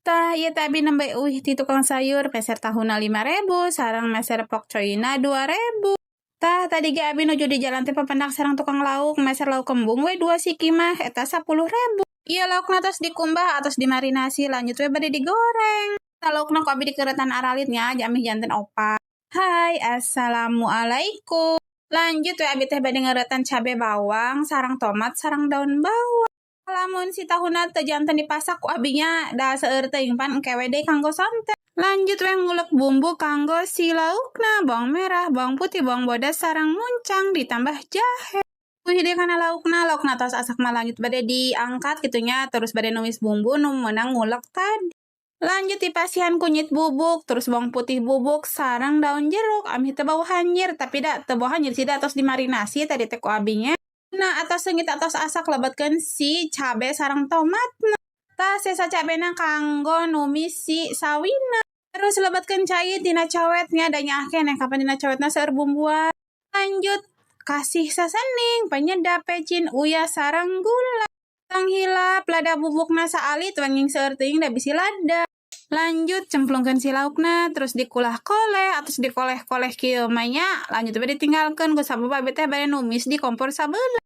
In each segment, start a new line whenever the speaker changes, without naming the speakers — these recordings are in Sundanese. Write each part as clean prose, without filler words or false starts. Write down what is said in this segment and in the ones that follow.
Tah, ieu teh abi nembe uih ti tukang sayur, meser tahuna 5.000 sareng meser pokcoyna 2.000. Tah, tadi ge abi nuju di jalan teh papendak sareng tukang lauk, meser lauk kembung we dua siki mah eta 10.000. Ieu laukna tos dikumbah atos dimarinasi, lanjut we bade digoreng. Tah, laukna ku abi dikeuretan aralit nya, ameh janten opat. Hai, assalamualaikum. Lanjut we abi teh bade ngeuretan cabe, bawang sareng tomat sareng daun bawang. Lamun si tahuna teu janten dipasak ku abi nya, da seueur teuing pan engke we deui kanggo sonten. Lanjut we ngulek bumbu kanggo si laukna, bawang merah, bawang putih, bawang bodas sareng muncang ditambah jahe. Uih deui kana laukna, laukna tos asak mah lanjut bade diangkat kitu nya, terus bade numis bumbu nu meunang ngulek tadi. Lanjut dipasihan kunyit bubuk, terus bawang putih bubuk sareng daun jeruk ameh teu bau hanyir, tapi da teu bau hanyir sih, da tos dimarinasi tadi teh ku abi nya. Nah, atos seungit atos asak, lebetkeun si cabe sareng tomatna. Tah, sesa cabena kanggo numis si sawina. Terus lebetkeun cai tina cowetnya, da nyaah keneh kapan dina cowetna seueur bumbuan. Lanjut kasih seasoning, penyedap, pecin, uyah sareng gula. Tong hilap lada bubukna saalit, wenging seueur teuing da bisi lada. Lanjut cemplungkeun si laukna, terus dikulah-koleh atos dikoleh-koleh kieu mah nya, lanjut we ditinggalkeun ku sabab abi teh bade numis di kompor sabelah.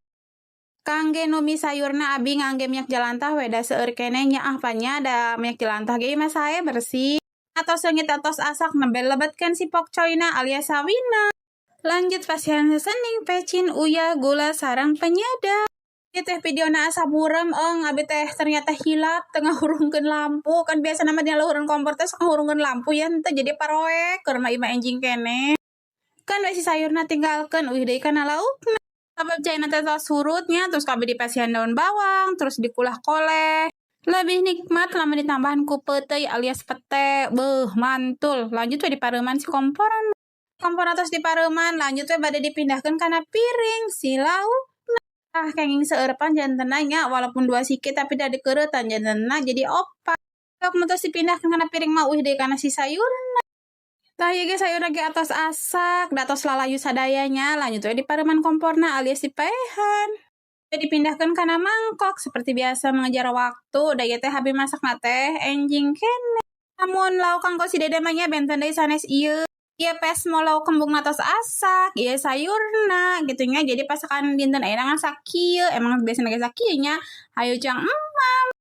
Kangge numis sayurna abi ngangge minyak jelantah we, da seueur keneh nyaah pan nya, da minyak jelantah ge mah sae, bersih. Atos seungit atos asak, nembe lebetkeun si pokcoyna alias sawina. Lanjut pasihan seasoning, pecin, uyah, gula sareng penyedap. Ieu teh videona asa burem eung, abi teh ternyata hilap teu ngahurungkeun lampu. Kan biasana mah dina luhureun kompor teh sok ngahurungkeun lampu ya, henteu, jadi paroek keur mah imah enjing keneh. Kan we si sayurna tinggalkeun, uih deui kana laukna. Sabab caina teh tos surut nya, terus ku abi dipasihan daun bawang, terus dikulah-koleh. Lebih nikmat lamun ditambahan ku peuteuy alias pete. Beuh, mantul. Lanjut we dipareuman si komporan. Kompor atos dipareuman, lanjut we bade dipindahkeun kana piring si laukna. Ah, kenging seueur pan jantenna nya, walaupun dua siki tapi da dikeuretan jantenna jadi opat. Lauk nu tos dipindahkeun kana piring mah uih deui kana si sayurna. Tah, ieu ge sayurna ge atos asak, da tos lalayu sadayanya, lanjut we dipareuman komporna alias dipaehan. Dipindahkeun kana mangkok seperti biasa mengejar waktu, da ieu teh abi masakna teh enjing keneh. Lamun lauk kanggo si Dede mah nya benten deui sanes ieu. Ieu pesmo lauk kembungna tos asak, ieu sayurna gitu nya. Jadi pasakan dinten ayeuna ngan sakieu, emang biasana ge sakieu nya. Hayu cang emam.